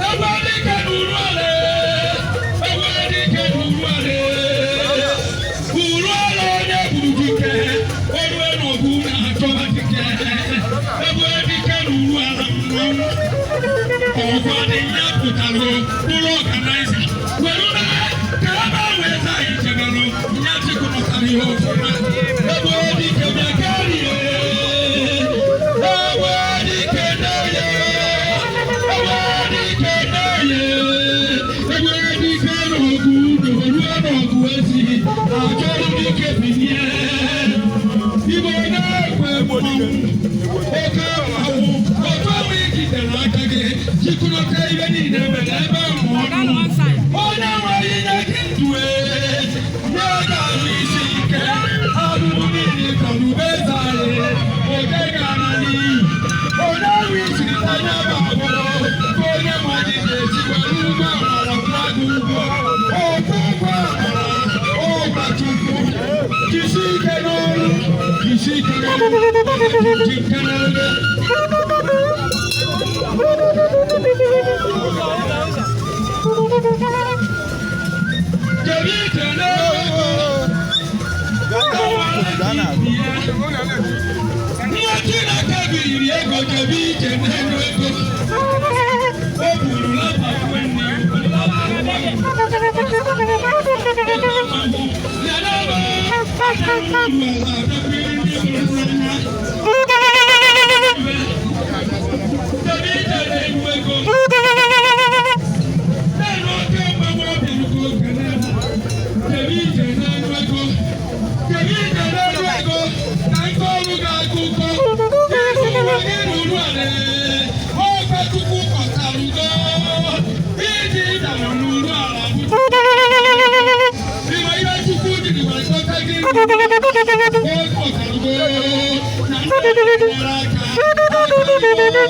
Ebe dike n'uru ala, ebe dike n'uru ala, uru ala onye buru dike, orue n'ọgụ na-achọba dike. Ebe dike n'uru ala mmanwụ. Ọgwa dị ya pụtara bụrụ organizer. Were mee ka ebe ahụ eze anyị chebere ya chịkọtara ihe ọfụma. Ebe dike bịa kerie. Ebe dike na-eye. Ebe dike na-eye. Ebe dike n'ọgụ ruo n'ọgụ ezi. Achọrọ dike binie. Igbo na-ekwe mmanwụ. Oke mmanwụ. Otu ọnwa ijidere aka gị jikọta ibe niile mere ebe ahụ ọnụ. Onye nweghị nye gị ndụ ee, nye ga-ahụ isi ike. Arụrụ niile tọrọ eze anyị, oge gara n'iyi. Onye nwe isiri anya bụ agbụrụ, ka onye nwe gị ga-eji were ụgwọ amara kwụọ gị ụgwọ. Otu ụgwọ amara, ọgwa Chukwu. Jisi ike n'ọrụ, jisi ike n'ọrụ, ji nke n'ọrụ. Jebe ije n'ego. Nwa Chineke biri ego jebe ije n'elu ego. O buru lapa nwanne ya. Jebe ije n'elu ego. N'elu oke mmanwụ ọ bịara oge n'elu. Jebe ije n'elu ego. Jebe ije n'elu ego. Na nke ọrụ ga-agụ ụkọ. Isi ụwa gị ruru ala. Ọgba Chukwu kọtara udo. Iji dara n'uru ala bụ Ịma ihe Chukwu jiri wee kọta gị n'uru. Ọ kọtara udo. Na ndị nyere aka. Aka